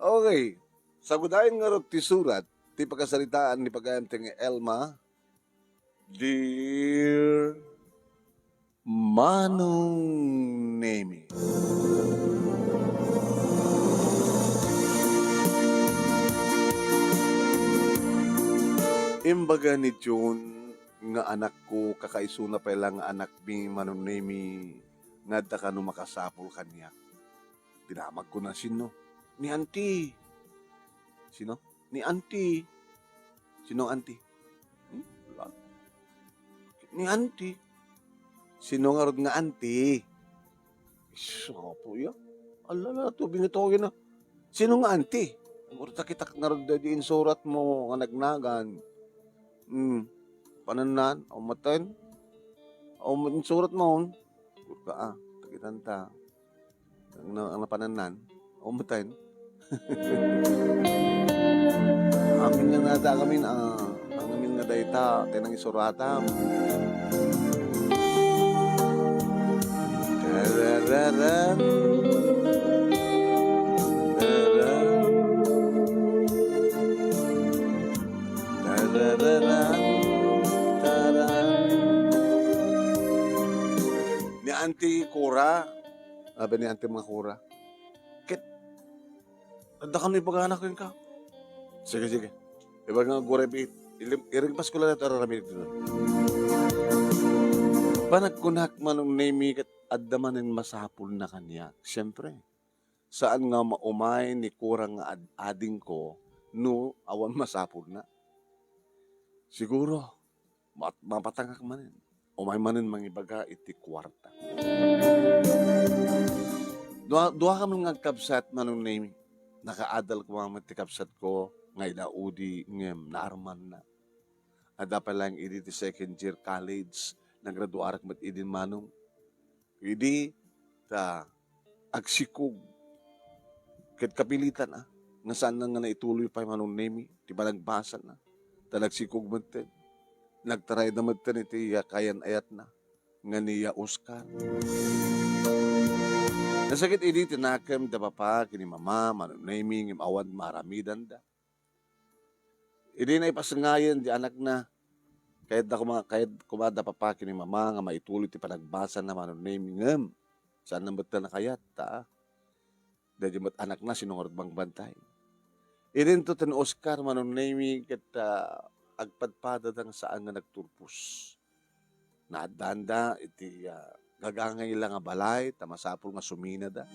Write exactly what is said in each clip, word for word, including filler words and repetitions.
Okay. Sagudayen ngarud ti surat ti pakasaritaan ni pagayam ti nga Elma, Dear Manong Nemi. Imbaga ni June nga anakko, kakaisuna pay la nga anakmi, Manong Nemi, nga adda kano makasapul kaniak. Dinamagko na, "Sino?" "Ni Auntie." "Sino?" "Ni Auntie." "Sino Auntie?" "Hmm? Wala. Ni Auntie." "Sino ngarud nga Auntie?" Isu, apo iya. Alala, to, binitoy na. "Sino nga Auntie?" Nagurta kita ngarud di insurat mo nga nagnagan. Hmm. Panannan, umatan. Um, insurat mo, ka, ah, tagitan ta. Ang na-, ang napanannan, umatan. Amin nga nada kami, ah, ang amin nga dayta, tinang isuratam. Tararara. Tarara. Tarara. Tarara. Ni Auntie Cora, sabi ni Auntie mga Cora, "Ket, adda kano ibagana kenka?" "Sige, sige. Ibaga nga gureb it. Ilim-, iringpas ko lang ito, araramid ko." Panagkunak, Manong Nemi, ket adda manen masapul na kaniak. Siyempre, saan nga maumay ni Cora nga ad-, adingko no awan masapul na. Siguro, mat-, mapatangak manen. Umay manen mangibaga iti kuarta. Dua, dua kami nga agkabsat, Manong Nemi. Nakaadal koma met ti kabsat ko nga ila Udi ngem naarmanna. Adda pay laeng idi ti second year college, nagraduarak met idin, Manong. Idi ta agsikog ket kapilitan a nga saan nga naituloy pay, Manong Nemi, ti panagbasana. Ta nagsikog metten. Nagtarayda metten iti, ah, kayan-ayatna nga ni, ah, Oscar. Nasakit idi ti nakem da papa ken ni mama, Manong Nemi, ngem awan maaramidanda. Idi naipasengayen ti anakna, kayatda koma, kayat koma da papa ken ni mama nga maituloy ti panagbasana, Manong Nemi, ngem saan na metten a kayat, ta daydi met anakna, sino ngarud mangbantay? Idinto ten Oscar, Manong Nemi, ket, ah, agpadpadada nga saan nga nagturpos. Naaddaanda iti, ah, gagangay la nga balay ta masapul nga suminada.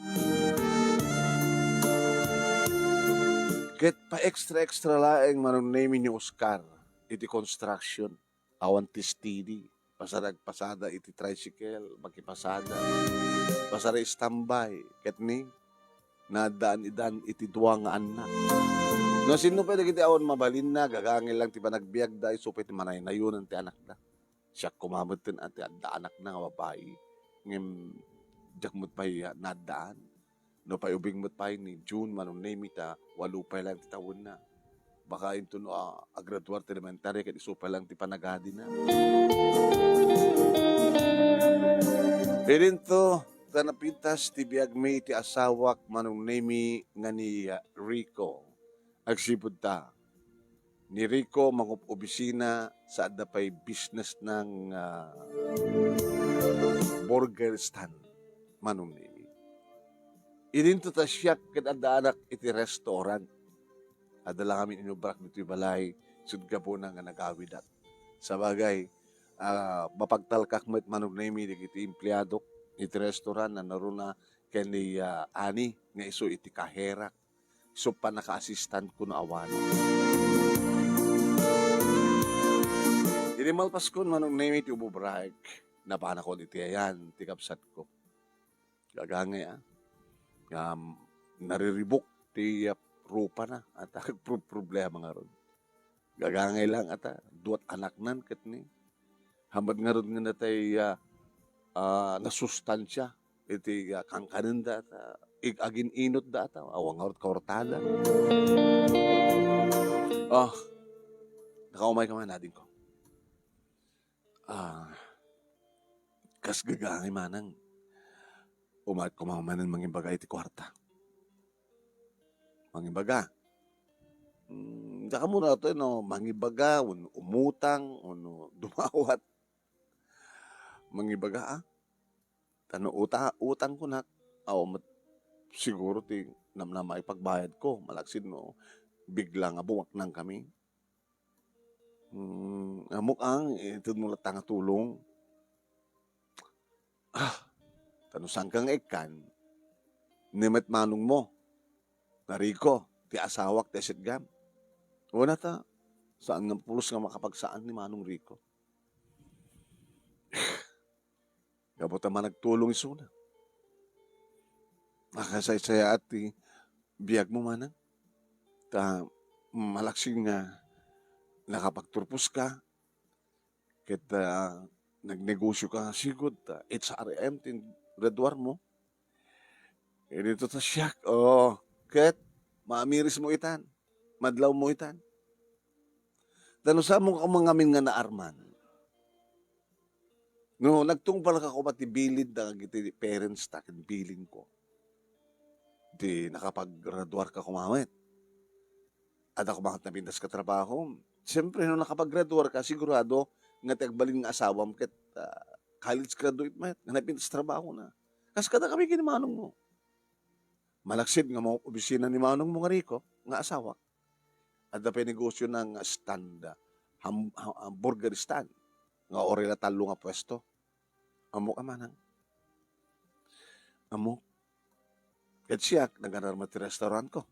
Ket pa-extra-extra laeng, Manong Nemi, ni Oscar iti construction. Awan ti steady. Pasada agpasada iti tricycle, makipasada. Pasada standby. Ket ni, naaddaan idan iti dua nga annak. No sinno pay dagiti awan mabalinna, gagangay lang ti panagbiagda, isu pay ti manaynayonan ti anakda. Siak koma metten a ti adda anakna nga babai, ngem diak met pay, ah, naaddaan. No pay ubing met pay ni June, Manong Nemi, ta walo pay lang ti tawenna. Baka inton, ah, agraduar ti elementary ket isu pay lang ti panagadina. Idinto ta napintas ti biagmi iti asawak, Manong Nemi, nga ni, ah, Rico. Agsipud ta, ni Rico mangob-obisina sa adda pay business nga burger stand, Manong Nemi. Idinto ta siak ket addaanak iti restaurant. Adda lang amin inubrak ditoy balay, isut' gapuna nga nagawidak. Sabagay, ah, mapagtalkak met, Manong Nemi, dagiti empleadok iti restaurant, nanaruna ken ni, ah, Ani nga isu iti kaherak. Isu pannaka-assistant ko no awan. Idi malpaskon, Manong Nemi, ti ububraek, napanakon iti ayan ti kabsatko. Gagangay, ah. Ngem nariribuk ti, ah, rupana, ata agproproblema ngarud. Gagangay lang ata, duat anaknan ket ni. Hamad ngarud nga natay, ah, ah, nasustansia iti, ah, kankanenda ta ig-, agin-inotda ata, awan ngarud kawartada. Oh, nakaumay ka man, adingko. Ah, kas gagangay manang. Umayat koma manen mangibaga iti kuarta. mangibaga. Hmm, diak ammo no mangibaga, wenno umutang, wenno dumawat. Mangibaga, ah. Ta no uta-, utang kunak, awan met siguro ti namnama ipagbayadko, malaksid no bigla nga bumaknang kami. Hmm, ammok ang, itedmo latta nga tulong. Ah, ta no saanka nga ikkan, ni met manongmo, nga Rico, ti asawak ti asetgam. Wen a ta, saan nga pulos nga makapagsaan ni Manong Rico. Gapu ta managtulong isuna. Nakasaysayaat ti biagmo, manang. Ta malaksid nga nakapagturposka, ket, ah, nagnegosioka sigud, ta H R M ti raduarmo. Idi ta siak, oo, ket maamirismo itan, madlawmo itan. Ta no saanmo koma ngamin nga naarman, no nagtungpalka koma ti bilin dagiti parents ta ken bilinko, di nakapagraduarka koma met. Adda koma napintas nga trabaho. Siyempre, no nakapagraduarka, sigurado nga ti agbalin nga asawam ket, ah, college graduate met, nga napintas trabahona. Kas kadakami ken ni manongmo. Malaksid nga maob-obisina ni manongmo nga Rico nga asawak. Adda pay negosiona nga stand, ham-, ha-, hamburger stand nga uray la tallo nga puesto. Ammok a, manang. Ammok. Ket siak, nagarar met ti restaurantko.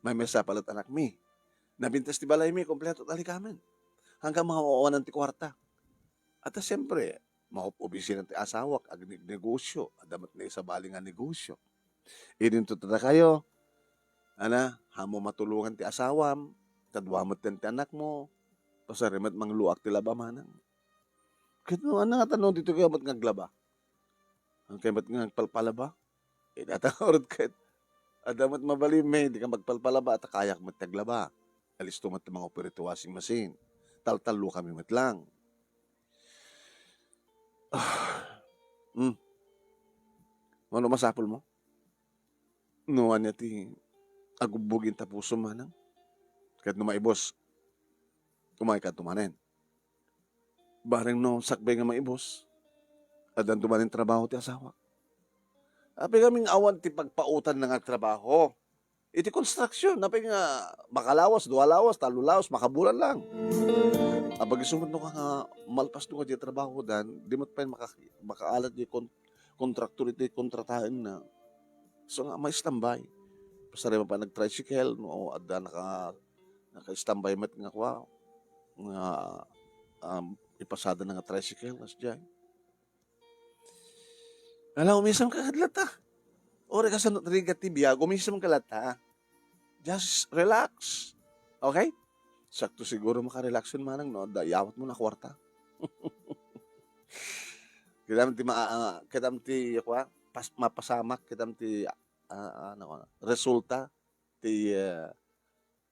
Maymaysa pay la't anakmi. Napintas ti balaymi, kompleto ti alikamen. Hanggang mawawanan ti kuarta. At siyempre, maob-obisina ti asawak, agnegnegosio, adda met naisabali nga negosio. Idinto ta dakayo, ana, haanmo matulongan ti asawam, kadua met ti anakmo, pasari met mangluak ti laba, manang. Ket no, ania ngata no ditoy kayo met nga aglaba? Haankayo met nga agpalpalaba? Eh, data ngarud ket, adda met mabalinmi, dika magpalpalaba, ta kayak met ti aglaba. Alisto met ti mangupir iti washing machine. Taltallo kami met lang. Ah. Hmm. Mano masapulmo? No ania ti agubbog ita pusom, manang? Ket no maibus, umayka manen. Bareng no sakbay nga maibus, addanto manen trabaho ti asawak. Apay ngamin awan ti pagpautanna nga trabaho? Iti construction, apay nga makalawas, dua lawas, tallo lawas, makabulan lang. Apay isu met no ka nga malpas no ka di trabaho dan, di met pay maka-, makaalat di kon-, kontraktor iti kontrataenna. So nga, maistambay. Pasarem a pa nag-tricycle, no, adda naka-, naka-istambay met nga kua, nga, um, ipasada na nga tricycle, kasdiay. Ala, umisem ka kad lata. Ore ka sa rigat ti biag, umisem ka lata. Just relax. Okay? Sakto siguro makarelax yun, manang, no? Da, yawat mo na kwarta. Kitam ti ma-, ah, kitam ti, kua, pas-, mapasamak, kitam ti, ah, ano, resulta, ti, ah,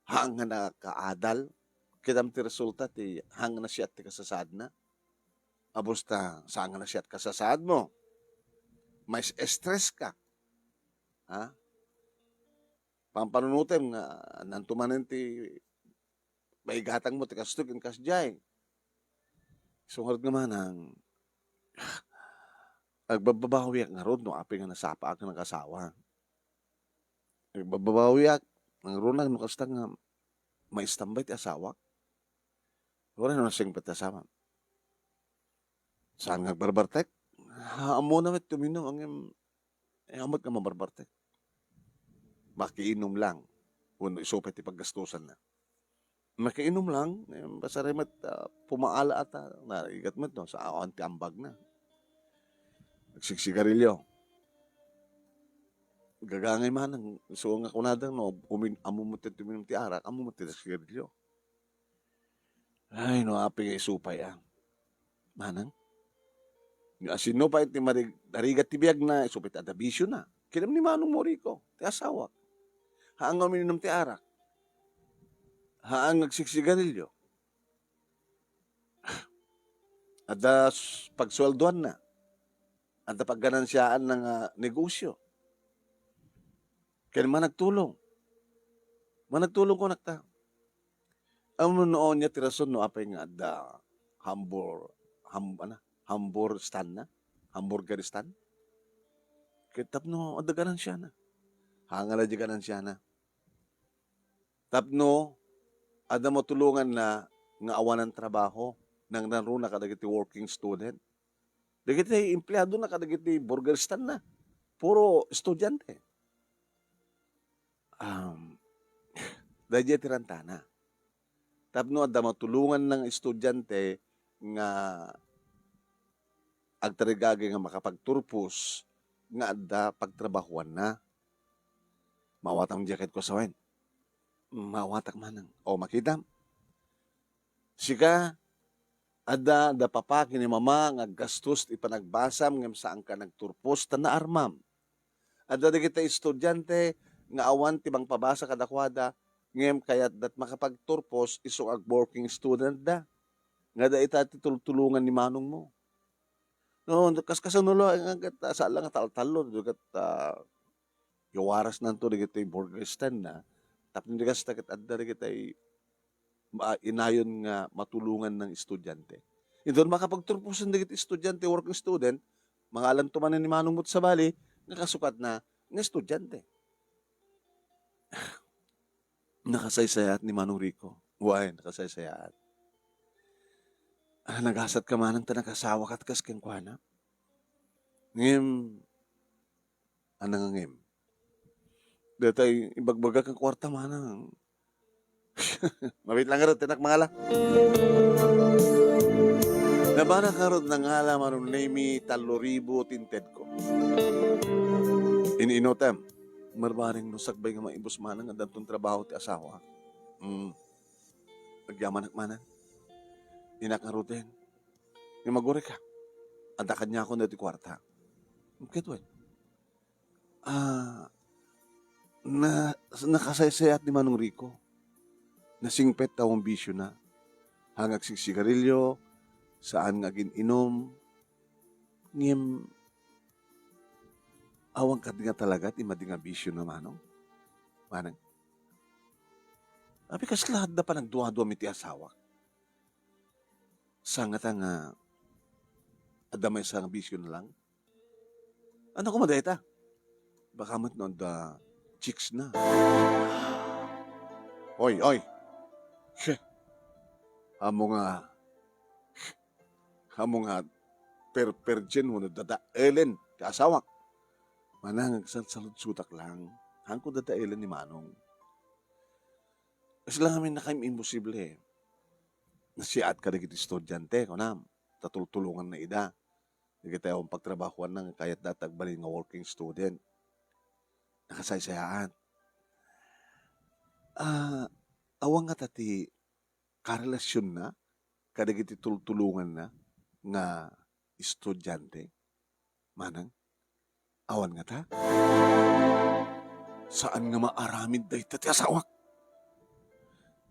haan nga nakaadal, kitam ti resulta, ti haan nga nasiat ti kasasaadna. Abus ta, saan nga nasiat kasasaadmo? Mais-stress ka. Ha? Pampanunutem nga, nanto manen ti maigatangmo ti kastoy ken kasdiay. Isu ngarud nga manang, agbabbabawiak ngarud no apay nga nasapaak nga nag-asawa. Agbabbabawiak, nangruna no kasta nga maistambay ti asawak. Uray no nasingpet ti asawam. Saan nga agbarbartek? Ammona met ti uminum, ngem, eh, ammot nga mabarbartek. Makiinum lang. Wenno isu pay ti paggastusanna. Makiinum lang, eh, basta remet, ah, pumaala ata, narigat met, no, sa awan ti ambag na. Nagsigsigarilyo. Gagangay manang, isu nga kunada, no, umin-, ammo met ti uminum ti arak, ammo met ti nagsigarilyo. Ay, no, apay nga isu pay, ah. Manang? Nga asino pay ti marig-, narigat ti biag na, isu pay ti adda bisyo na. Kinam ni Manong Morico, ti asawak. Haan nga uminum ti arak. Haan nga agsigsigarilyo. Adda s-, pagsueldoan na. Adda pagganansiaan na nga negosyo. Ken managtulong. Managtulong kunak ta. Ammom no ania ti rason no apay nga adda hambur-, ham-, ana, hamburger stand-na? Hamburger stand? Ket tapno adda ganansiana. Hangala di ganansiana. Tapno adda matulonganna nga awanan trabaho, nangnangruna kadagiti working student. Dagiti empleadona kadagiti burger stand-na, puro estudiante. Um, daydiay ti rantana. Tapno adda matulonganna nga estudiante nga agtarigagay nga makapagturpos nga adda pagtrabahoanna. Maawatam diay ket kuasawen. Maawatak manang. O, makitam. Sika, adda da papa ken ni mama nga aggastos ti panagbasam ngem saanka nagturpos ta naarmam. Adda dagiti estudiante nga awan ti mangpabasa kadakuada ngem kayatdat makapagturpos isu nga ag-working student da. Nga adda ita ti tultulongan ni manongmo. No, kas-, kasano la nga ket, ah, saan la nga taltallo, ket, ah, yawarasnanto dagiti burger stand-na, tapno di kasta ket adda dagiti ma-, inayon nga matulongan nga estudiante. Inton makapagturposen dagiti estudiante, working student, mangalanto manen ni manongmo ti sabali nga kasukatna nga estudiante. Nakasaysayaat ni Manong Rico. Wen, nakasaysayaat. Ah, nagasatka manang ta nakasawaka kas kenkuana. Ngem, ania nga ngem? Dayta ibagbagak nga kuarta manang. Mabiit lang ngarud, ti anak mangala. Nabanak ngarud nangala, Manong Nemy, tallo ribu ti intedko. In-inutem. Marbareng no sakbay nga maibus manang addanton trabaho ti asawa. Mm. Agyamanak manang. Inak ngaruden. Ngem agurayka. Adda kaniakon daytoy kuarta. Ket wen. Ah, na-, nakasaysayaat ni Manong Rico. Nasingpet ta awan bisiona. Haan nga agsigsigarilio, saan nga agin-inum. Ngem, awan kadi nga talaga ti madi nga bisiona, Manong? Manang? Apay kasla adda panagduaduam iti asawak? Saan ngata nga adda maysa nga bisiona lang? Ania koma dayta? Baka met no adda chicks na. Oy, oy! Sheh! Ammom nga, ammom nga per-, perjen wenno dadaelen ti asawak. Manang, agsalsaludsodak lang. Haanko dadaelen ni Manong. Kasla ngamin nakaim-, imposible. Nasiaat kadagiti estudiante, kunam, ta tultulonganna ida. Dagiti awan pagtrabahoanna nga kayatda ti agbalin nga working student. Nakasaysayaat. Ah, awan ngata ti karelasionna kadagiti tultulonganna nga estudiante, manang? Awan ngata? Saan nga maaramid dayta ti asawak.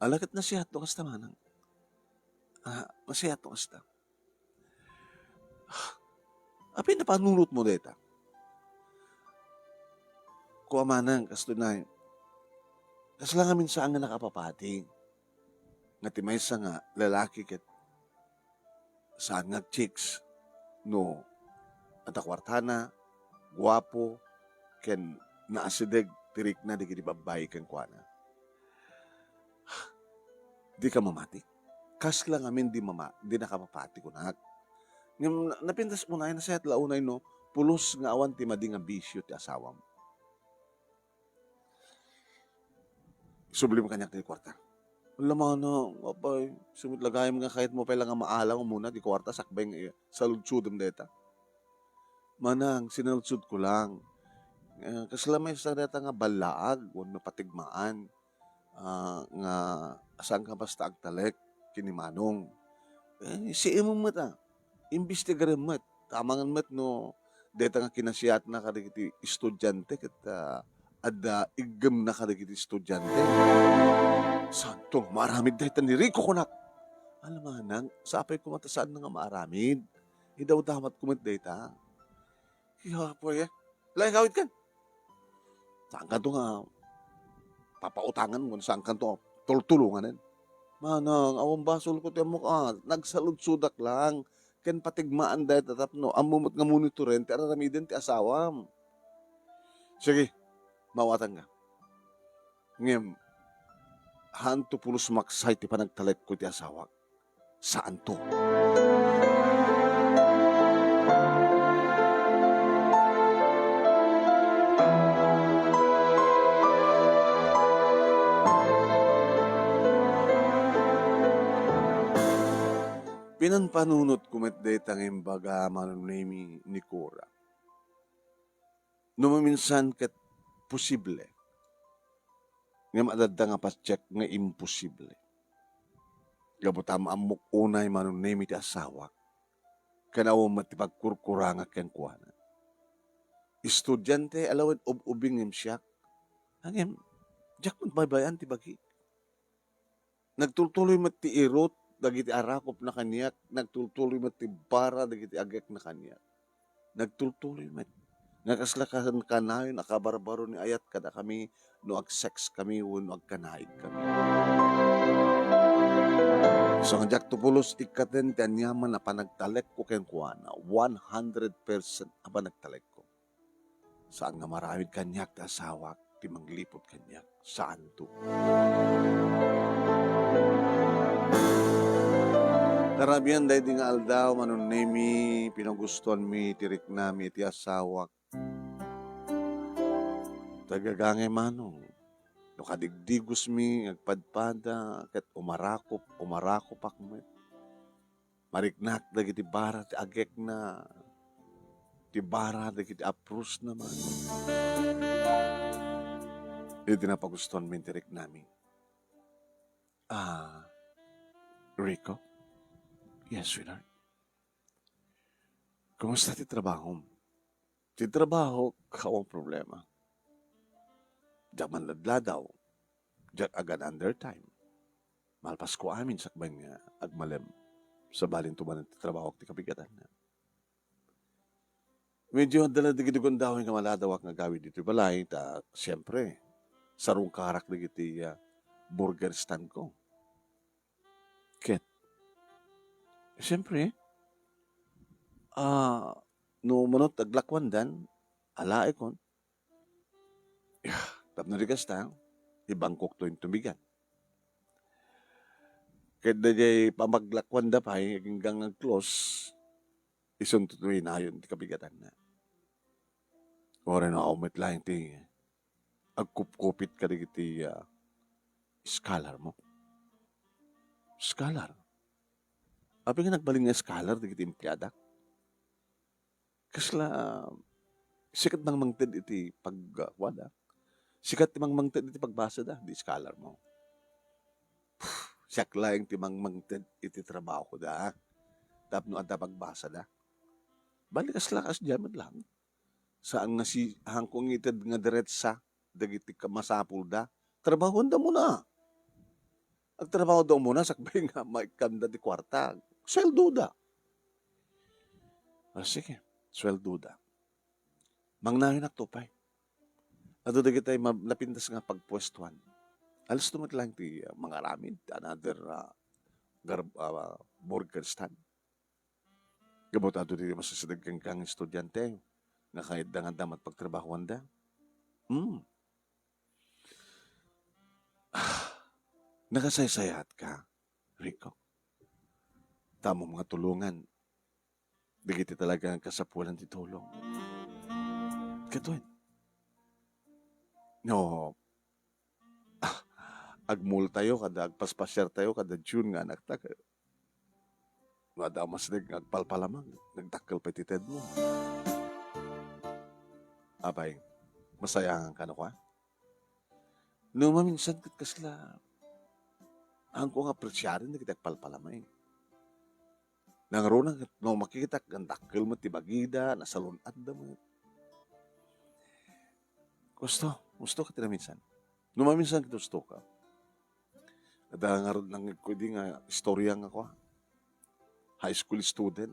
Ala ket nasiatto kasta, manang. Ah, nasiatto kasta. Apay napanunotmo dayta? Kua, manang, kastoy na, kasla ngamin saan nga nakapapati nga ti maysa nga lalaki ket saan nga agchicks no adda kuartana, guapo, ken naasideg ti rikna dagiti babbai kenkuana. Dika mamati. Kasla ngamin di mama-, di nakapapati kunak. Ngem na-, napintas unay, nasayaat la unay no pulos nga awan ti madi nga bisio ti asawam. Sublim kaniak ti kuarta. Ala, manang, apay, isu met la gayam nga kayatmo pay la nga maalaw muna ti kuarta sakbay nga saludsodem dayta. Manang, sinaludsodko lang. Eh, kasla maysa dayta nga ballaag wenno patigmaan, ah, nga saan ka basta agtalek ken ni Manong. Eh, siimem met, ah. Imbestigarem met. Tamangen met no dayta nga kinasiatna kadagiti estudiante ket, ah, adda iggemna kadagiti estudiante. Santo, maaramid dayta ni Rico kunak. Ala, manang, sapay koma ta saanna nga maaramid. Idawdawatko met dayta. Kaya po, eh. Ala, ikawit kan. Saan ka to nga papautangan mo, saan kanto tultulonganen. Manang, awan basolko ti ammok, ah, nagsaludsodak lang. Ken patigmaan dayta tapno ammo met nga monitoren ti ar-aramiden ti asawam. Sige, mawatanka. Ngem, haanto pulos maksay ti panagtalekko iti asawak. Saanto. Pinampanunotko met dayta nga imbaga, Manong Nemy, ni Cora. No maminsan ket posible, ngem adda nga patiek nga imposible. Gapu ta ammok unay, Manong Nemy, ti asawak, ken awan met ti pagkurkurangak kenkuana. Estudiante, alawen ub-ubing ngem siak. Ngem, diak met baybay-an ti bagik. Nagtultuloy met ti irot dagiti arakopna kaniak, nagtultuloy met ti bara dagiti agekna kaniak. Nagtultuloy met. Nga kasla kan-, kanayon a kabarbaro ni ayat kadakami no agsex kami wenno agkanaig kami. So, nga diak to pulos ikkaten ti aniaman a panagtalekko kenkuana, one hundred percent a panagtalekko. Saan nga maramid kaniak ti asawak ti mangliput kaniak. Saanto. Tarabian daydi nga aldaw, Manong Nemy, pinagustuanmi ti riknami iti asawak. Tagagangay, Manong, no kadigdigosmi nga agpadpada ket umarakop, umarakopak met. Mariknak dagiti bara ti agekna, ti bara dagiti aprusna man. Iti napagustuanmi ti riknami. Ah, Rico? Yes, sweetheart. Kumusta ti trabahom? Ti trabaho, awan problema. Diak manladladaw. Diak agan-undertime. Malpasko amin sakbay nga agmalem. Sabali, tumanen ti trabahok ti kabigatanna. Medyo adda la dagiti gundaway nga maladawak nga agawid ditoy balay, ta, siyempre, sarungkarak dagiti, ah, burger stand ko. Ket, siyempre, ah, no manut aglakuandan, alaekon, tapno di kasta, ibangkokto inton bigat. Ket daydiay pamaglakuanda pay, aginggang ag-close, isunto to inayon ti kabigatanna. Uray no, awan met laeng ti agkupkupit kadagiti, ah, scholar mo. Scholar? Apay nga nagbalin nga scholar dagiti empleadak? Kasla, sika ti mangmangted iti pag-, ah, kuada. Sika ti mangmangted iti pagbasada, di scholar mo. Siak laeng ti mangmangted iti trabahoda. Tapno adda pagbasada. Bali, kasla kasdiay met lang. Saan nga si-, haanko nga ited nga diretsa dagiti ka-, masapulda. Trabahoanda muna. Agtrabahoda muna sakbay nga maikkanda ti kuarta. Sueldoda. Ah, sige, sueldoda. Mangnayonak to pay. Adu dagitay ma-, napintas nga pagpuestuan. Alisto met lang ti, ah, mangaramid, another, ah, gar-, ah, burger stand. Gapu ta adu ti masasideg kenka nga estudiante nga kayatda nga adda met pagtrabahoanda. Hmm. Nakasaysayaatka, Rico. Ta ammom nga tulongan dagiti talaga nga kasapulan ti tulong. Katuen. No, ah, agmultayo kada agpaspasiartayo kada June nga anakta, no adda a masneg nga agpalpalamag, nagdakkel pay ti tedmo. Apay, masayangan kano kua? No maminsan ket kasla, haanko nga apresiaren dagiti agpalpalamag. Nangruna ket no makitak, agdakkel met ti bagida, nasalun-adda met. Gusto, gusto ka ti naminsan. No maminsan ket gusto ka. Adda ngarud nangngegko idi nga istorya nga kua, high school student,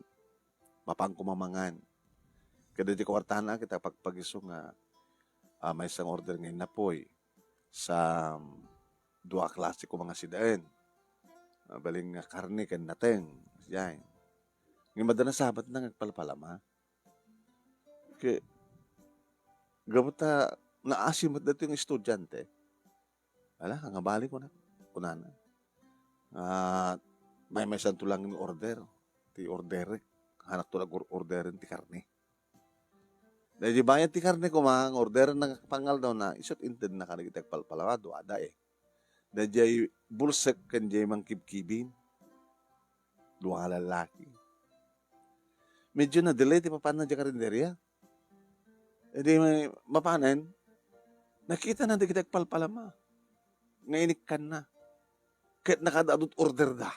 mapan koma mangan. Kada ti kuartana ket pagpagiso nga, ah, maysa nga order nga innapoy. sa dua a klase koma nga sidaen. Mabalin nga karne ken nateng. Siya. Ngem adda nasabatna nga agpalpalama. Ke, gapu ta naasi met daytoy nga estudiante. Ala, nga balik ko na. Kunana. Ah, maymaysanto lang nga order. Ti order. Hanakto lang or-, orderen ti karne. Daydi bayad ti karne koma, nga orderenna nga pangaldawna, isut' intedna kadagiti agpalpalama, duada eh. Daydiay bulsek ken diay mangkibkibin. Dua nga lallaki. Medyo na-delay ti papanna diay karinderia. Idi may mapanen, nakitana dagiti agpalpalama nga inikkanna. Ket nakaad-adu ti order da.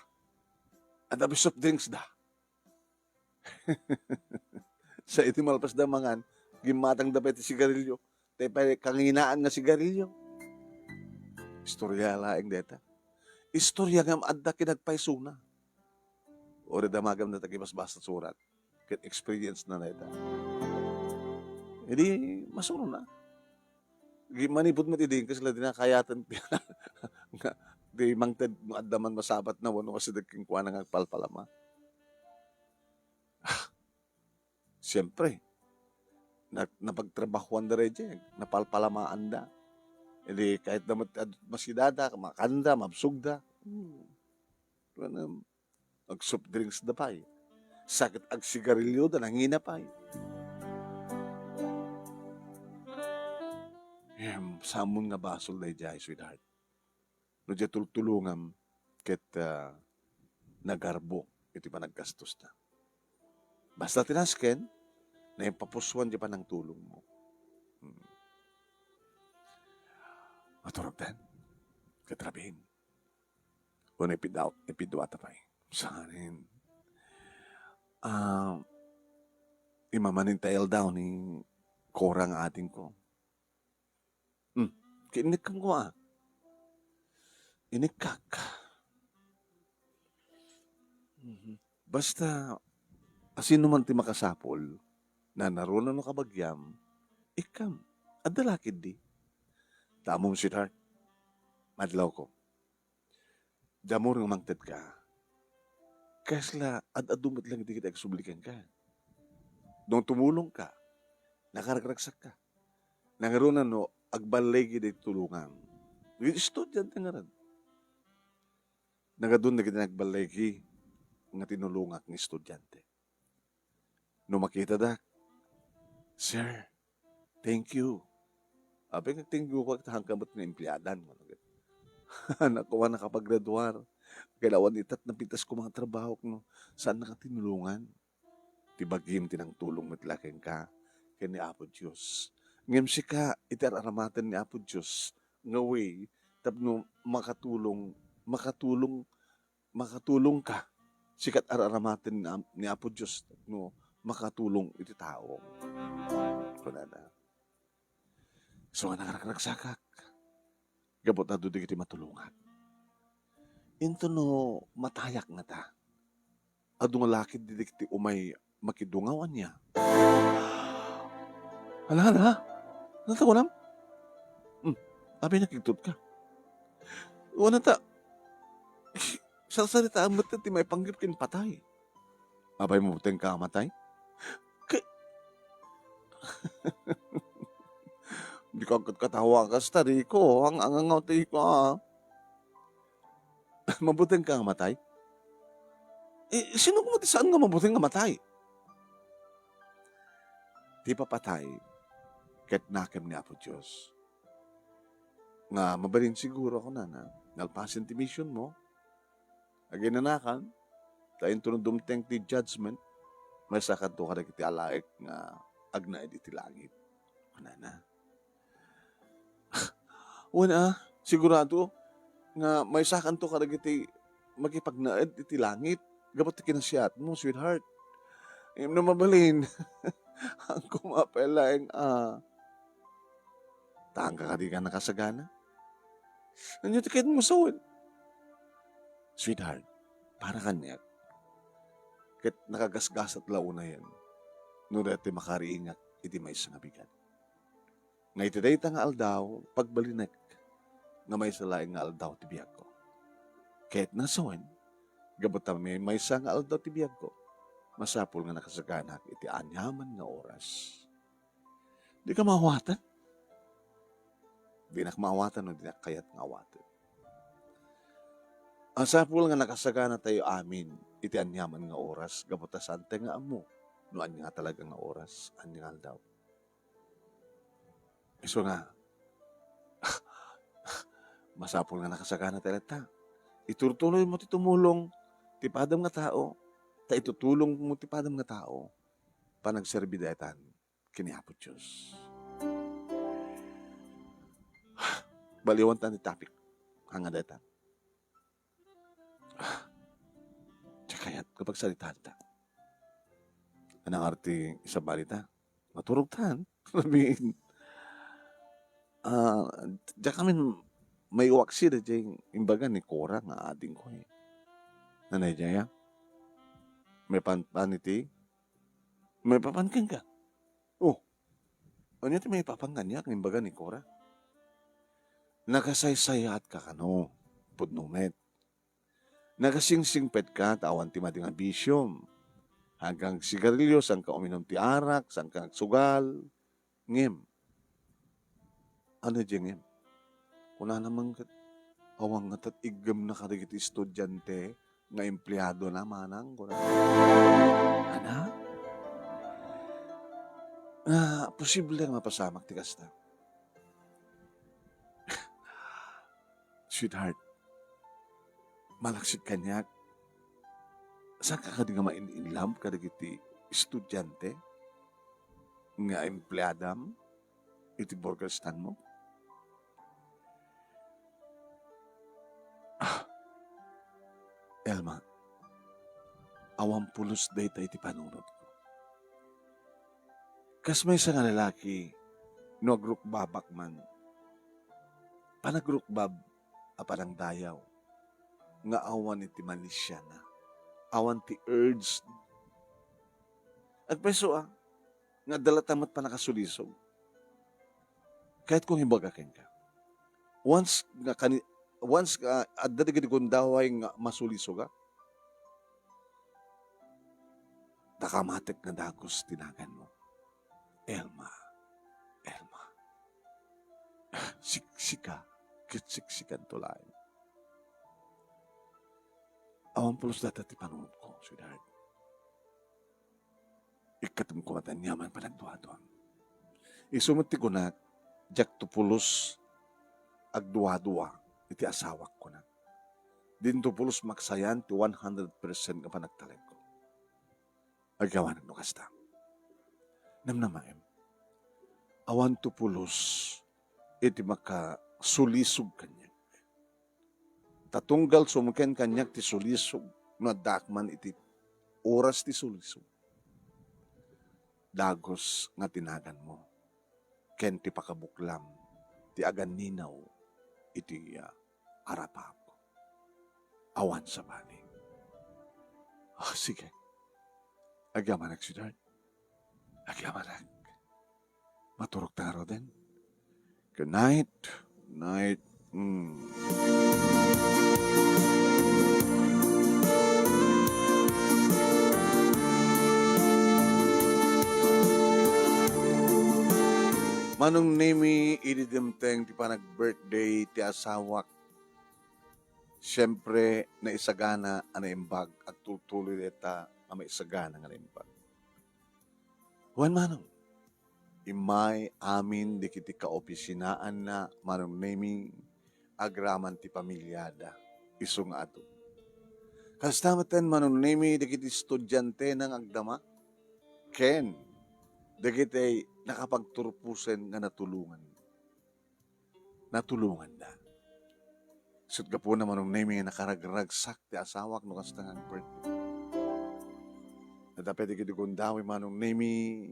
Adda pay soft drinks da. Sa iti malpas da mangan, gimmatang da pay ti sigarilyo. Tay pay kanginaan nga sigarilyo. Istorya laeng deta. Istorya ngem adda kinagpaysona. Uray damagam dagiti basbasa surat ket experience na dayta. Idi, masurona. Gi-, manipud met idi, kasla di nakayaten nga, di mangted no adda man masabatna wenno asideg kenkuana nga agpalpalama. Ah, siempre, na-, napagtrabahoan da daydiay, napalpalamaanda. Idi, kayatda met ad-, masidada, makanda, mabsogda. Hmm. Kuana, Ag-soft drinks da pay. Sa ket agsigarilyo da, nangina pay. Em, saanmon nga basol daydiay, sweetheart. No diay tultulongam ket, ah, nagarbo iti panaggastosta. Basta ti nasken, naimpapusoan diay panangtulongmo. Hmm. Maturog den. Ket rabin. Wenno ipidua-, ipidua ta pay. Saanen. Ah, imamanen ta aldaw ni Cora nga adingko. Hmm, ket inikkam koma. Inikkak. Mhm. Basta, asino man ti makasapul, nanaruna no kabagiam, ikkam. Adda la ketdi. Ta ammom, sweetheart, madlawko. Diammo nga mangted ka. Kasla ad-adu met lang dagiti agsubli kenka. No tumulong ka, nakaragragsak ka. Nangaruna no agballigi dagiti tulongam. Dagiti estudiante ngarud. Nangadun dagiti nagballigi nga tinulongak nga estudiante. No makitada, "Sir, thank you." Apay nga thank you ko, ta saan ka met nga empleadan, kunak. Anak ko, a, nakapagraduar. Kailangan itat na pintas ko mga trabaho, no? Saan na ka tinulungan? Ti bagim ti nangtulong met la kenka, ken ni Apo Dios. Ngem sika, iti ar-aramaten ni Apo Dios, nga way, tapno makatulong, makatulong makatulong ka. Sika ti ar-aramaten ni Am-, ni Apo Dios no makatulong iti tao. Kunana. So, nga nangaragragsak, gapu ta adu dagiti matulongak. Intono matayak ngata. Adu nga lakid dagiti umay makidungaw ania. Hala, hala. Natawalam? Hmm, apay nakigtot ka? Wala ta. Sarsaritaem met ti maipanggep ken patay. Apay, mabuteng ka a matay? Ke-, di ka ket katawa kas tariko, ang, ang, ang, tiko, ah. Mabuteng ka nga matay? Eh, sino koma ti saan nga mabuteng nga matay? Ti papatay, ket nakem ni Apo Dios. Nga mabalin siguro, kunana, nalpasen ti mission mo, aginanakan, ta intono dumteng ti judgment, maysakanto kadagiti alaek nga agnaed iti langit. Kunana. Wen a, sigurado nga maysakanto kadagiti makipagnaed iti langit gapu ti kinasiatmo, sweetheart. Ngem no mabalin, angko mapay laeng a, taangka kadi nga nakasagana? Ania ti kayatmo sawen? Sweetheart, para kaniak, ket nakagasgasat la unayen no daytoy makariingak iti maysa nga bigat. Nga iti dayta nga aldaw, pagbalinek, nga maysa laeng nga aldaw ti biagko. Ket nasawen, gapu ta may maysa nga aldaw ti biagko, masapul nga nakasaganak iti aniaman nga oras. Dika maawatan? Dinak maawatan no dinak kayat nga awaten. Masapul nga nakasaganatayo amin iti aniaman nga oras gapu ta saantayo nga ammo no ania nga talaga nga oras, ania nga aldaw. Isu nga, masapul nga nakasaganatayo latta. Iturtuloymo ti tumulong ti padam nga tao, ta itutulongmo ti padam nga tao, panagserbi daytan ken ni Apo Dios. Baliwanta ti topic. Ania dayta? Diak kayat nga pagsalitaanta. Anang arti isabali ta? Maturogtan. I mean, ah, diak amin maiwaksi daydiay imbaga ni Cora nga adingko, eh. Nanay diay, ah. Maipanpan iti, maipapan kenka. Oh, ania ti maipapan kaniak nga imbaga ni Cora? Nakasaysayaatka kano, pudno met. Nakasingsingpetka ta awan ti madi nga bisio. Saanka agsigarilio, saanka uminum ti arak, saanka agsugal. Ngem, ania diay ngem? Kunana man ket, awan nga tat iggemna kadagiti estudiante nga empleadona manang, kunana. Ania? Ah, posible nga mapasamak ti kasta. Sweetheart, malaksid kaniak, saanka kadi nga ma-in-, in love kadagiti estudiante nga empleadam iti burger stand mo? Ah, Elma, awan pulos dayta iti panunotko. Kas maysa nga lalaki, no agrukbabak man, panagrukbab a panangdayaw nga awan iti malisiana, awan ti urge. Agpayso a, nga adda latta met pannakasulisog. Kayatko nga ibaga kenka. Once nga kani-, once nga adda dagiti gundaway nga masulisogak, ta kamatek nga dagus ti naganmo. Elma, Elma, siksika ket siksikanto laeng. Awan pulos dayta ti panunotko, sweetheart. Ikkatem koma ti aniaman panagduadua. Isu met ti kunak, diakto pulos agduadua iti asawak, kunak. Dinto pulos maksayan ti one hundred percent nga panagtalekko. Agyamanak no kasta. Namnamaem, awanto pulos iti makasulisog kaniak. Ta tunggal sumken kaniak ti sulisog no addaak man iti oras ti sulisog. Dagus nga ti naganmo ken ti pakabuklam ti aganninaw iti, ah, arapako. Awan sabali. Oh, sige. Agyamanak, sweetheart. Agyamanak. Maturogta ngaruden. Good night. Night. Mm. Manong Nemi, idi dimteng ti panag-birthday ti asawak, siempre, naisagana a naimbag, agtultuloy dayta a maisagana nga naimbag. Wen, manong, immay amin dagiti kaopisinaanna, Manong Nemi, agraman ti pamiliada, isu nga adu. Kasta metten, Manong Nemi, dagiti estudiantena nga agdama, ken dagiti nakapagturposen nga natulongan. Natulonganda. Isut' gapuna, Manong Nemi, nga nakaragragsak ti asawak no kasta nga birthday. Adda pay dagiti gundaway, Manong Nemi,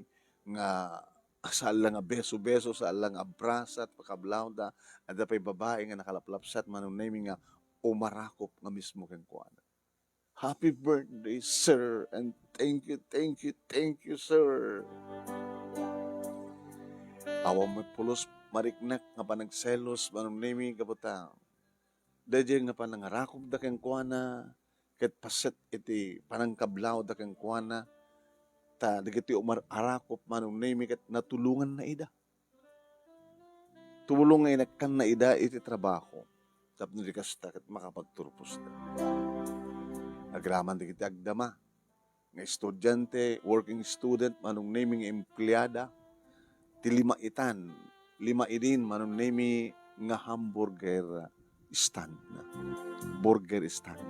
nga saan la nga beso-beso, saan la nga abrasat, pakablawda. Adda pay babai nga nakalaplapsat, Manong Nemi, nga umarakop nga mismo kenkuana. Happy birthday, sir, and thank you, thank you, thank you, sir. Awan met pulos mariknak nga panagselos, Manong Nemi, gapu ta daydiay nga panangarakupda kenkuana, ket paset iti panangkablawda kenkuana, ta dagiti umar-arakup, Manong Nemi, ket natulonganna ida. Tumulong nga inekkanna ida iti trabaho, tapno di kasta ket makapagturposda. Agraman dagiti agdama nga estudiante, working student, Manong Nemi, nga empleada, ti lima itan, lima idin, Manong Nemi, nga hamburger stand. Burger stand.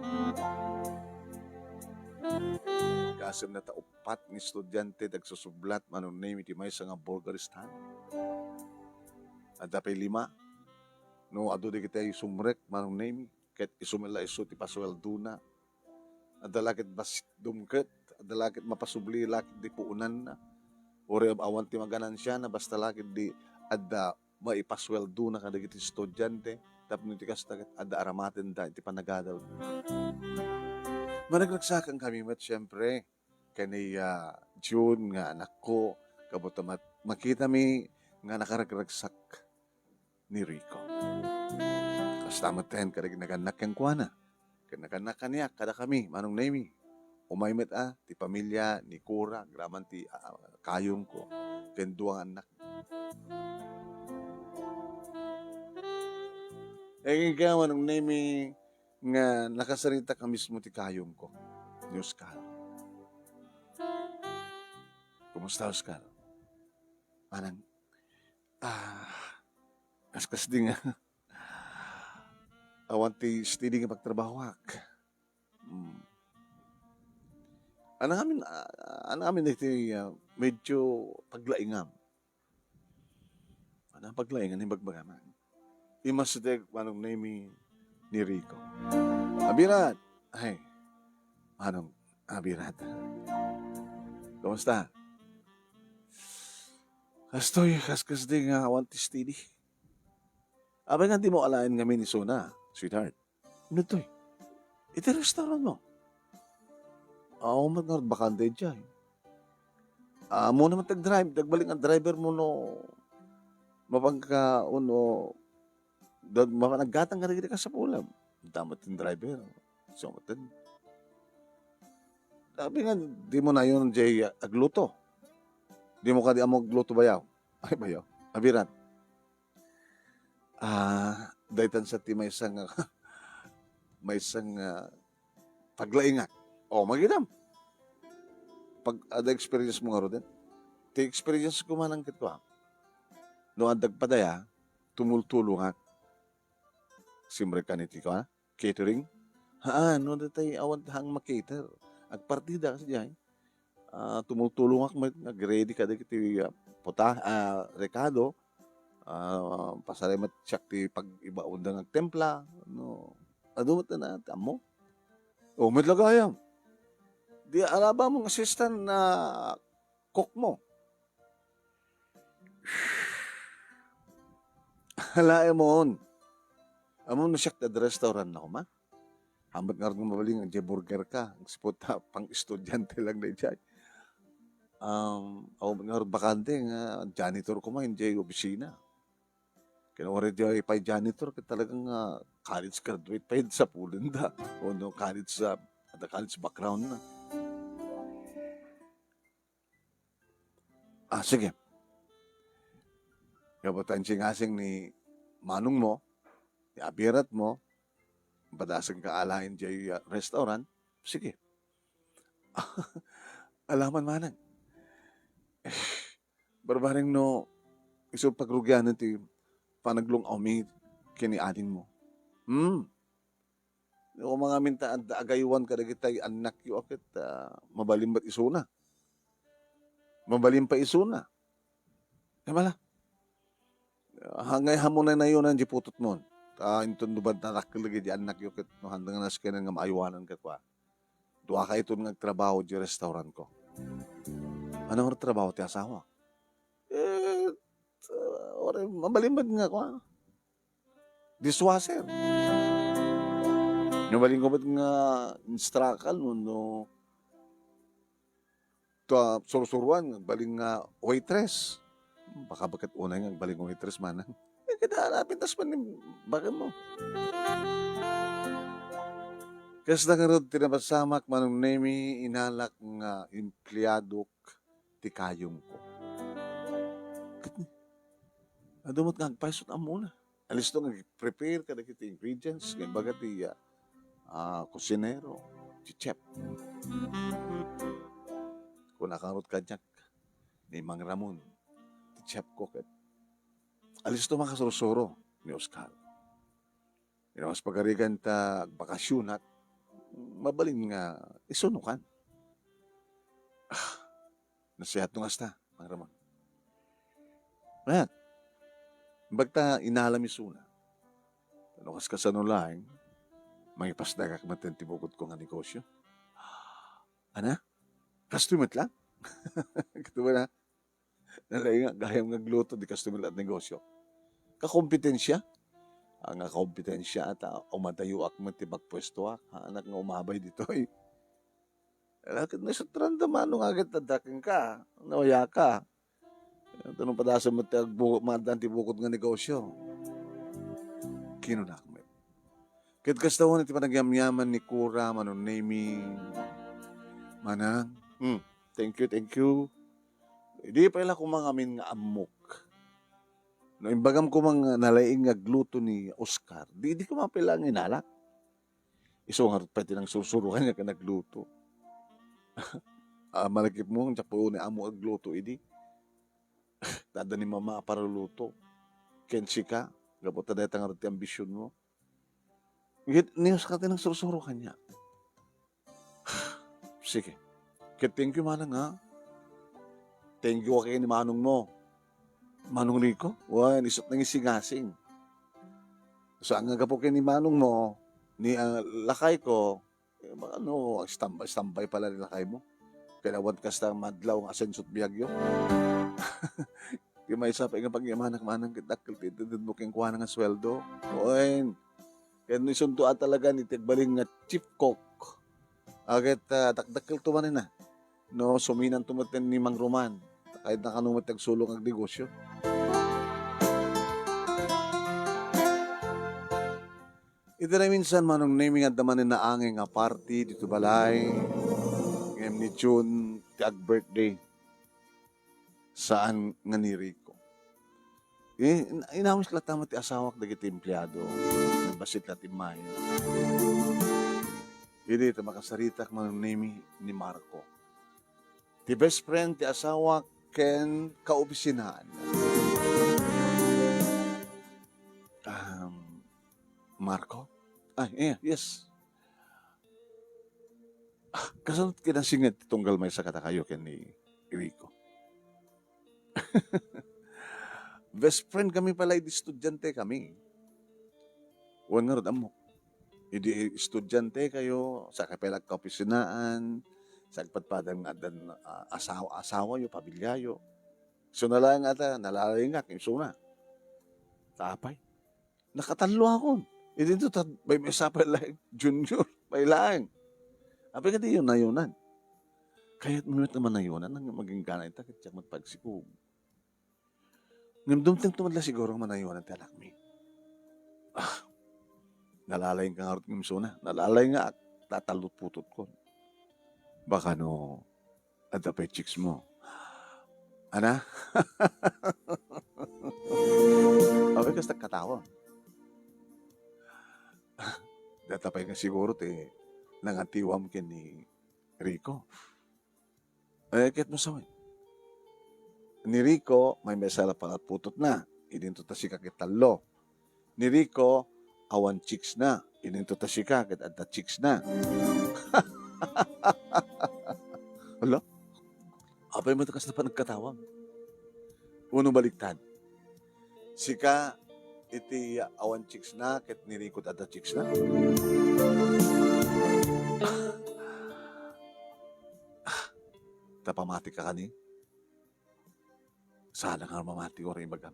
Kaasem na ta uppat nga estudiante ti agsusublat, Manong Nemi, ti maysa nga burger stand. Adda pay lima. No, adu dagiti sumrek, Manong Nemi, ket isu met la isu ti pasueldona. Adda la ket bas-, dumket, adda la ket mapasubli la ket di puonanna. Uray awan ti maganansiana, basta la ket di adda maipasueldona kadagiti estudiante, tapno iti kasta ket adda aramatenda iti panagadal. Managragsakam kami met, siempre, ken ni, ah, June nga anakko, gapu ta mat-, makitami nga nakaragragsak ni Rico. Kasta met ten kadagiti nagannak kenkuana. Ken nagannak kaniak, kadakami, Manong Nemi. Umay met, ah, ti pamilia ni Cora, agraman ti, ah, kayongko, ken dua nga annak. Ken ka, Manong Nemi, nga nakasaritak a mismo ti kayongko, ni Oscar. Kumusta, Oscar? Manang, ah, kaskas di nga. Awan ti steady nga pagtrabahoak. Hmm. Ania ngamin, ah, ania ngamin iti, ah, medyo paglaingam. Ania paglaingam, ibagbagam. Imas iti Manong Nemi ni Rico. Abirat! Ay, Manong Abirat. Kumusta? Kastoy, kaskas di nga awan ti steady. Apay nga dimo alaen ngamin isuna, sweetheart? Ditoy. Iti restaurant mo. Aw, met nga bakante idiay. Ammona met ti agdrive, ti agbali nga driver mo no mapanka, uno, da-, mapan aggatang kadagiti kasapulam. Adda met ti driver. So, met. Apay nga, dimo nayon idiay agluto. Dimo kadi ammo agluto bayaw. Ay, bayaw. Abirat. Ah, daytan sa ti maysa nga, maysa nga paglaingak. O, magidam. Pag, adda experience mo ngaruden? Ti experience ko manang ket kua. No, adda padaya, tumultulongak. Simrek kan iti kua, catering. Haan, no, datay awan ti haang ma-cater. Agpartida kasi diay. Ah, tumultulongak met nga agready kadagiti, ah, puta-, ah, rekado. Ah, pasarem met siak ti pag-ibaonda nga agtempla, no. Adu met na, ammo. O, met la gayam. Di alaba mong assistant na cook mo. Alaem mon. Ammom no siak ti restaurant na koma? Haanmo ngarud nga mabalin nga idiay burger ka. Agsipud ta pang-estudiante lang daydiay. Um, awan ngarud bakante nga janitor koma idiay opisina. Ken uray diay pay janitor, ket talagang, ah, college graduate pay sapulenda. O no, college, ah, adda college background na. Ah, sige. Gapu ta insingasing ni manong mo, ni abirat mo, padasag ka alaen diay, ah, restaurant, sige. Alaman manang. Barbareng no, isu pagrugianen ti panaglung-awmi ken ni adingmo. Hmm. No, mangamin ta adda agaywan kadagitay annakyo a ket, ah, mabalin met isuna. Mabalin pay isuna. Di ba la? Ah, ngay hamunay nayonan di putotmon. Ta inton no, bad nadakkel dagiti annakyo ket no, handa nga naskenan nga maaywanan ket kua. Duaka iton nga agtrabaho di restaurantko. Ania nga trabaho ti asawa? Eh, ah, uray, mabalin met nga kua. Dishwasher. Mabalin ko met nga instructor no, no, ta, sursuruan, mabalin nga waitress. Baka baket unay nga agbalin nga waitress, manang. Eh, kada napintas man ni bakam mo. Kasta ngarud ti napasamak, Manong Nemi, inalak nga empleadok ti kayongko. Ket ni, adu met nga agpaysot ammona. Alisto nga prepare kadagiti ingredients, nga ibaga ti, ah, ah, kusinero, ti chef. Kuna ngarud kaniak ni Mang Ramon, ti chef ko, ket alisto makasursuro ni Oscar. Iti mas pagarigan ta agbakasionak, mabalin nga isunokan. Ah, nasihat no kasta, Mang Ramon. Mayat, bagta inalam isuna. No kas-, kasano laeng, mangipasdagak met ti bukodko nga negosyo. Ana? Kastoy met lang? Kastoy na? Nalaing nga gayam nga agluto, di kastoy met lang negosyo. Kakompetensia? Ah, nga kakompetensia, ta umadayoak met ti pagpuestoak. Haanak nga umabay ditoy. Ala, ket naisut randa mano nga agit adda kenka, nawayaka. Ket no padasem met ti agbu-, maaddaan ti bukod nga negosyo. Kinunak met. Ket kasta wen iti panagyamyaman ni Kura, Manong Nemi, Manang, hmm, thank you, thank you. Idi pay la koma ngamin nga ammok. No imbagam koma nga nalaing nga agluto ni Oscar, di, di koma pay la nga inalak. Isu ngarud pay ti nangsursuro kaniak nga nagluto. Ah, malagipmo, diak pay unay ammo agluto idi. Ta adda ni mama a paruluto. Ken sika, gapu ta dayta ngarud ti ambisionmo. Ngem ni Oscar ti nangsursuro kaniak. Sige. Ket thank you, manang, ha? Thank you ken ni manongmo. Manong Rico? Wen, isut' nangisingasing. Saan nga gapu ken ni manongmo, ni, ah, lakayko, eh, baka no, agstambay-stambay pay la ni lakaymo. Ket awan kasta madlaw nga asenso't biagyo. Ti maysa pay nga pagyamanak, manang, ket dakkel ti intendedmo kenkuana nga sueldo. Wen, ket no isunto a talaga iti agbalin nga chief cook. Ket, ah, dakdakkelto manen a. No, suminanto met ni Mang Roman. Kayatna kano met ti agsulong agnegosyo. Iti naminsan, Manong Nemi, nga adda manen naangay nga party ditoy balay. Ngem ni June ti ag-birthday. Saan nga ni Rico. Eh, in-, inawis latta met ti asawak dagiti empleado. Nagbassit la ti mayo. Idi ta makasaritak, Manong Nemi, ni Marco. Ti best friend ti asawak ken kaopisinaan. Um, Marco? Ay, eh, yes. Ah, kasano ti kinasinged ti tunggal maysa kadakayo ken ni Rico? Best friend kami pala idi estudiante kami. Wen ngarud, ammok. Idi estudiante kayo, sa kayo pay la agkaopisinaan, sa agpadpadam nga addan, ah, asawa, asawayo, pamiliayo. So, nalaing nga ta, nalaing nga, kimsuna. Tapay. Nakatalloakon. Idinto ta, maymaysa pay laeng junior, pay laeng. Apay nga di yunayonan. Kayatmi met nga manayonan, nga agingga ita, ket diak met pagsikog. Ngem dumtengto met la siguro nga manayonan ti anakmi. Ah, nalaing ka ngarud ngem suna. Nalaing nga ak-, tatallo't putotkon. Baka no, adda pay chicks mo. Ana? Apay kasta katawa. Data pay nga siguro ti nangatiwam ken ni Rico. Eh, ket mo sawen. Ni Rico, maymaysa la pangatputotna. Idinto ta sika ket tallo. Ni Rico, awan chicks na. Idinto ta sika ket adda chicks na. Hala? Apay met a kasla panagkatawag? Wenno baliktad? Sika iti awan chicks na ket ni Rico adda chicks na? Ta pamati ka kani? Saan nga mamati, uray ibagam.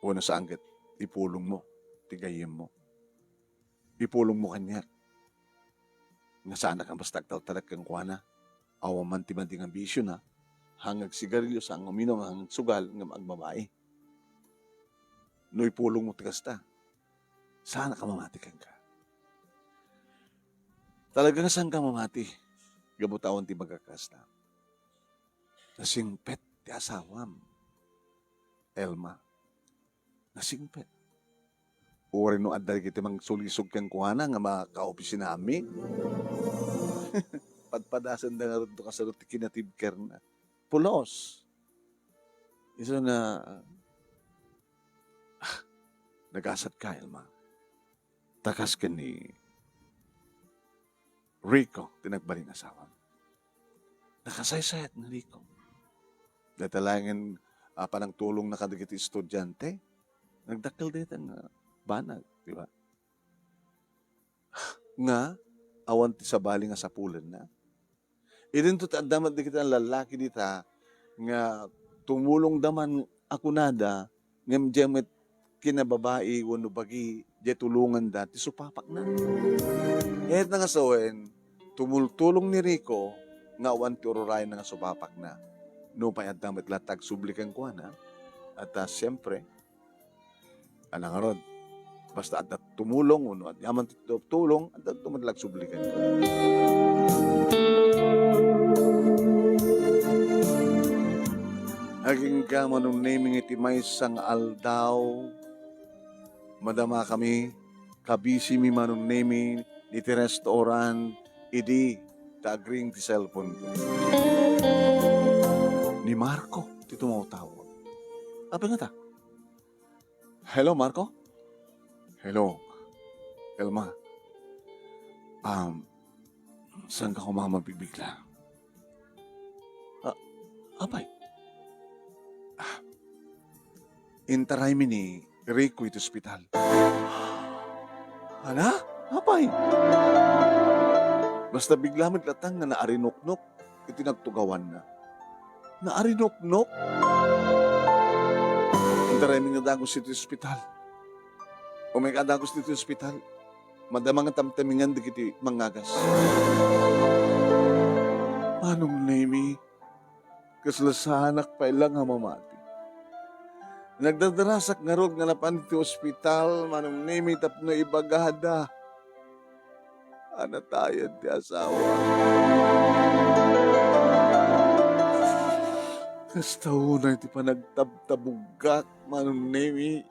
Wenno saan ket ipulongmo ti gayyemmo. Ipulongmo kaniak. Nga saanak a basta agtaltalek kenkuana. Awan man ti madi nga bisiona. Saan nga agsigarilyo, saan nga uminum, saan nga agsugal, ngem agbabai. No ipulongmo ti kasta, saanak a mamati kenka. Talaga nga saanka mamati, gapu ta awan ti ibagak kasta. Nasingpet ti asawam, Elma. Nasingpet. Uray no adda dagiti mangsulisog kenkuana nga makaopisinami, padpadasenda ngarud no kasano ti kinatibkerna. Pulos. Isu nga, ah, nagasatka, Elma. Ta kas ken ni Rico ti nagbalin asawam. Nakasaysayat ni Rico. Dayta laengen a panangtulongna kadagiti estudiante, nagdakkel dayta nga banag, di ba? Nga awan ti sabali nga sapulenna. Idinto ti adda met dagiti lallaki dita nga tumulongda man a kunada, ngem diay met kinababai wenno bagi, diay tulonganda ti supapakna. Kayatna nga sawen, tumultulong ni Rico nga awan ti ururayenna nga supapakna. Nupay adda met latta agsubli kenkuana, at, ah, siempre, ala ngarud, basta adda tumulong wenno adda man ti tulong, adda met latta agsubli kenkuana. Agingga, Manong Nemi, iti maysa nga aldaw, madamakami, kabisimi, Manong Nemi, iti restaurant, idi ta agring ti cellphone ko. Ni Marco ti tumawtawag. Apay ngata? Hello, Marco? Hello, Elma. Um, saanka koma mabigbigla? Ah, apay? Ah, intaraymi ni Rico iti ospital. Ana? Apay? Basta bigla met latta nga naarinuknok iti nagtugawanna. Naarinuknok? Intaraymi nga dagus iti ospital. Umayka a dagus iti ospital. Madama nga tamtamingan dagiti mangagas. Manong Nemi, kasla saanak pay la nga mamati. Nagdadarasak ngarud nga napan iti ospital, Manong Nemi, tapno ibagada a natayen ti asawa. Kasta unay ti panagtabtabuggak, Manong Nemi,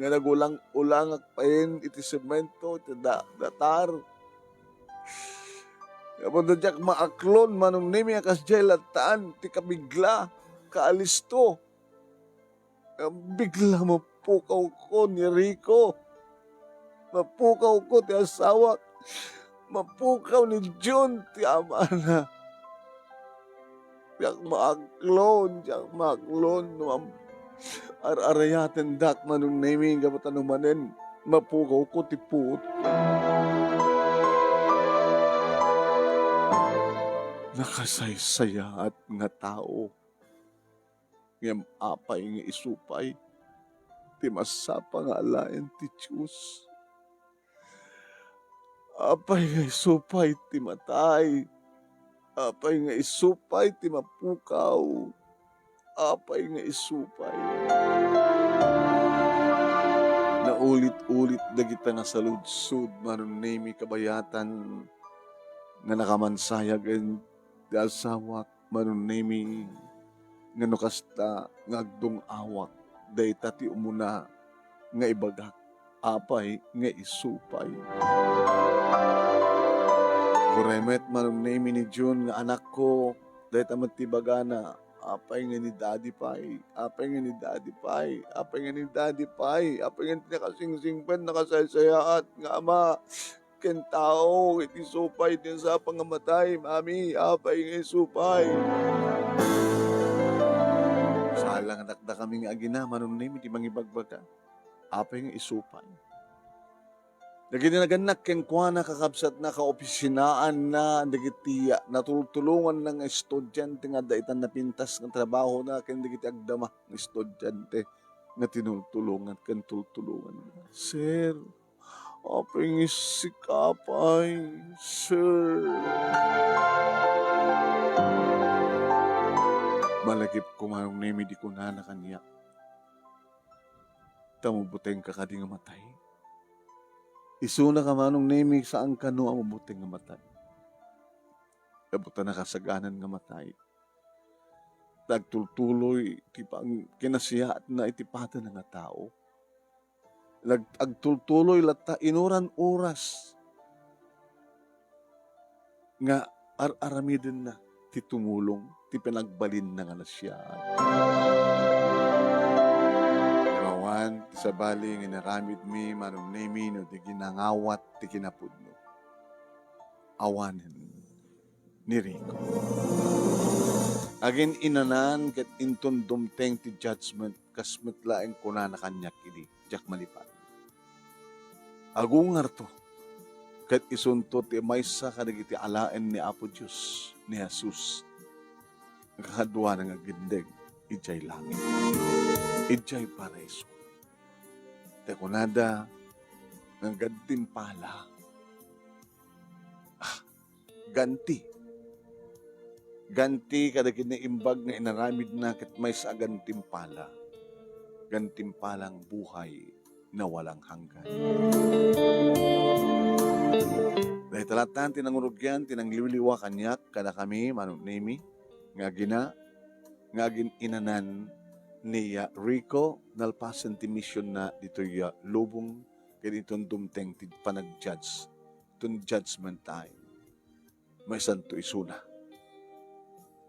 nga nagulang-ulangak payen iti semento iti da-, datar. Apo, diak maaklon, Manong Nemi, a kasdiay lattan ti kabigla, kaalisto. Bigla mapukawko ni Rico. Mapukawko ti asawak. Mapukaw ni Jun ti amana. Diak maaklon, diak maaklon no am-, ar-arayatendak, Manong Nemi, gapu ta no manen, mapukawko ti puot. Nakasaysayaat nga tao. Ngem apay nga isu pay ti masapa nga alaen ti Dios? Apay nga isu pay ti matay? Apay nga isu pay ti mapukaw? Apay nga isu pay? Naulit-ulit dagita nga saludsod, Manong Nemi, kabayatan nga nakamansayag ti asawak, Manong Nemi, nga no kasta nga agdung-awak, dayta ti umuna nga ibagak, apay nga isu pay. Uray met, Manong Nemi, ni Jun nga anakko, dayta met ti ibagana, apay nga ni Daddy pay, apay nga ni Daddy pay, apay nga ni Daddy pay, apay nga ti nakasingsingpet, nakasaysayaat nga ama, ken tao, iti isu pay ti nasapa nga matay, Mami, apay nga isu pay? Saan la nga dakdakami nga agina, Manong Nemi, ti mangibagbaga. Apay nga isu pay? Dagiti nagannak kenkuana, kakabsatna, kaopisinaanna, dagiti natultulonganna nga estudiante nga adda itan napintas nga trabahona, ken dagiti agdama nga estudiante nga tinultulongan ken tultulonganna. Sir, apay nga sika pay, sir? Malagipko, Manong Nemi, di kunana kaniak, "Ta mabutengka kadi nga matay?" Isuna ka, Manong Nemi, saan kano a mabuteng nga matay. Gapu ta nakasaganan nga matay. Ta agtultuloy ti pang-, kinasiyaatna iti padana nga tao. Nag-, agtultuloy latta, inuran oras nga ar-aramidenna ti tumulong, ti panagbalinna nga nasiaat. Awan ti sabali nga inaramidmi, Manong Nemi, no di ginangawat ti kinapudno. Awanen ni Rico. Agin-inanan ket inton dumteng ti judgment, kas met laeng kunana kaniak idi diak malipatan. Agungarto, ket isunto ti maysa kadagiti alaen ni Apo Dios, ni Jesus, nga kaduana nga agindeg idiay langit, idiay paraiso. Ta kunada nga gantimpala. Ah, ganti. Ganti kadagiti naimbag nga inaramidna ket maysa a gantimpala. Gantimpalang buhay na walang hanggan. Dayta latta ti nangurugian, ti nangliwliwa kaniak, kadakami, Manong Nemi, nga agina, nga agin-inanan ni, ah, Rico nalpasen ti missionna ditoy, ah, lubong, ket inton dumteng ti panag-judge, iton judgment time. Maysanto isuna.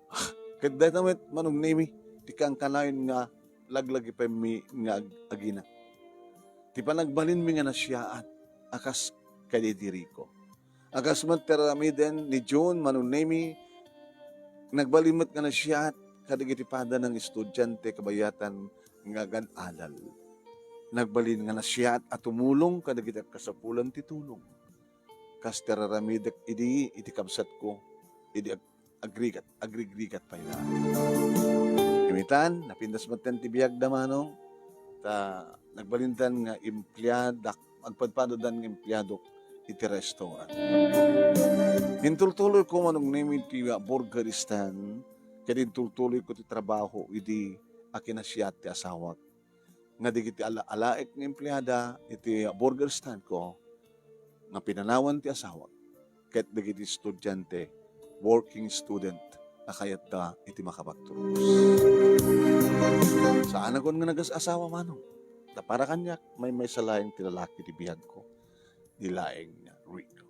Ah, ket dayta met, Manong Nemi, ti kankanayon nga laglagipemmi nga ag-, agina. Ti panagbalinmi nga nasiaat a kas kadagiti Rico. A kas met ti aramiden ni June, Manong Nemi, nagbalin met nga nasiaat kadagiti padana nga estudiante kabayatan nga agan-adal. Nagbalin nga nasiaat a tumulong kadagiti agkasapulan ti tulong. Kas ti araramidek idi, iti kabsatko, idi ag-, agrigat, agrigrigat pay la. Kamitan, napintas metten ti biagda, Manong, ta nagbalindan nga empleadak, agpadpadadan nga empleadok iti restaurant. Intultuloyko, Manong Nemi, ti, ah, burger stand, ket intultuloyko ti trabaho idi a kinasiat ti asawak. Nga dagiti ala-alaek nga empleada iti burger stand ko, nga pinanawan ti asawak, ket dagiti estudiante, working student, a kayatda iti makapagturpos. Saan a gawam nga nagas-asawa, Manong. Ta para kaniak, maymaysa laeng ti lalaki ti biagko, di laeng ni Rico.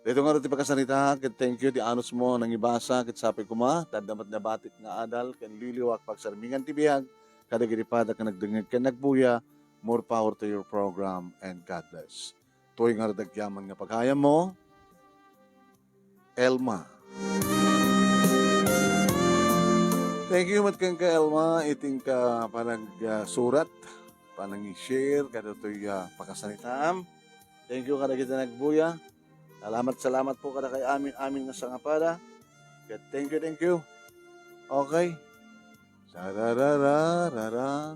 Daytoy ngarud ti pakasaritaan, ket thank you ti anusmo a nangibasa, ket sapay koma, ta adda met nabatik nga adal, ken liwliwa a pagsarmingan ti biag, kadagiti pada ken nagdengngeg ken nagbuya, more power to your program, and God bless. Toy ngarud agyaman nga pagayammo, Elma. Thank you met kenka, Elma, iti inka panagsurat, panangi-share kadatoy, ah, pakasaritaam. Thank you kadagiti nagbuya. Salamat, salamat po kadakay amin, amin nga sangapada. Ket thank you, thank you. Okay. Sarararararan.